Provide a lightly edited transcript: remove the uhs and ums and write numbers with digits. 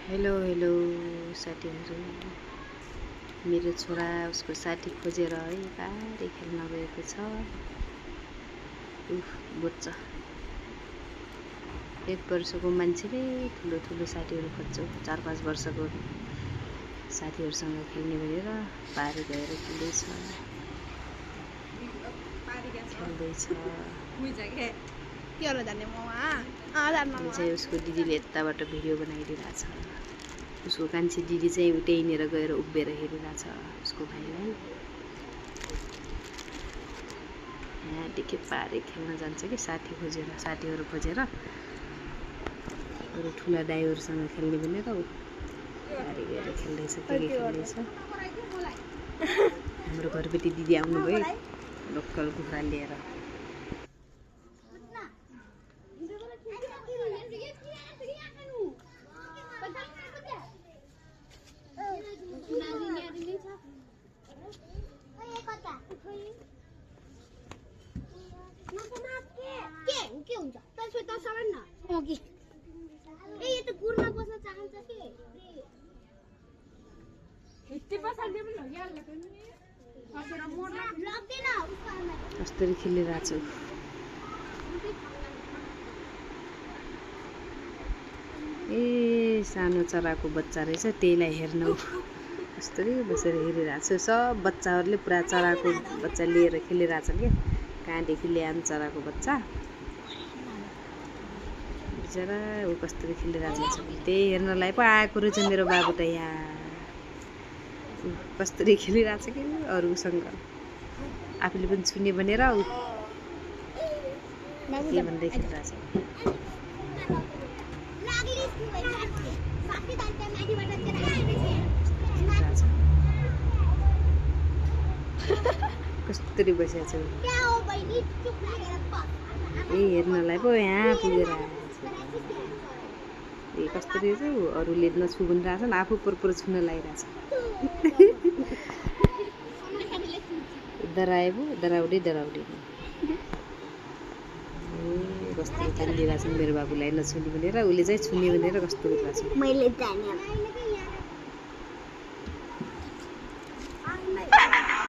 Hello hello साथीहरू, मेरो छोरा उसको साथी खोजेर है पारी खेल्न गएको छ। बुझ्छ 1 वर्षको मान्छेले ठुलो ठुलो साथीहरू खोज्छ। 4-5 वर्षको साथीहरूसँग खेल्ने भनेर पारी गएर खेल्दैछ। चाहिँ उसको दिदीले यताबाट भिडियो बनाइदिरहेछ। उसको कान्छी दिदी चाहिँ उतैनिर गएर उभिएर हेरिरहेछ उसको भाइलाई। यहाँदेखि पारी खेल्न जान्छ कि साथीहरू खोजेर अरू ठुला दाइहरूसँग खेल्ने भनेर पारी गएर खेल्दैछ। के खेल्दैछ? हाम्रो घरबेटी दिदी आउनुभयो लोकल कुखुरा लिएर। कसरी खेलिरहेको छु। ए सानो चराको बच्चा रहेछ, त्यहीलाई हेर्न कसरी बसेर हेरिरहेको छु। सब बच्चाहरूले पुरा चराको बच्चा लिएर खेलिरहेछन् क्या। कहाँदेखि ल्याएन चराको बच्चा बिचरा। ऊ कसरी खेलिरहेको छ त्यही हेर्नलाई पो आएको रहेछ मेरो बाबु त। यहाँ कसरी खेलिरहेछ कि अरूसँग आफूले पनि छुने भनेर के भन्दै खेलिरहेछ। कसरी बसेको छ ए हेर्नलाई पो यहाँ पुगेर ए कसरी चाहिँ अरूले नछु भनिरहेछन्, आफू पर छुन लागिरहेछ। डराउँदै ए कस्तो कान्दिरहेछन् मेरो बाबुलाई नछुने भनेर। उसले चाहिँ छुने भनेर कस्तो गरिरहेछ।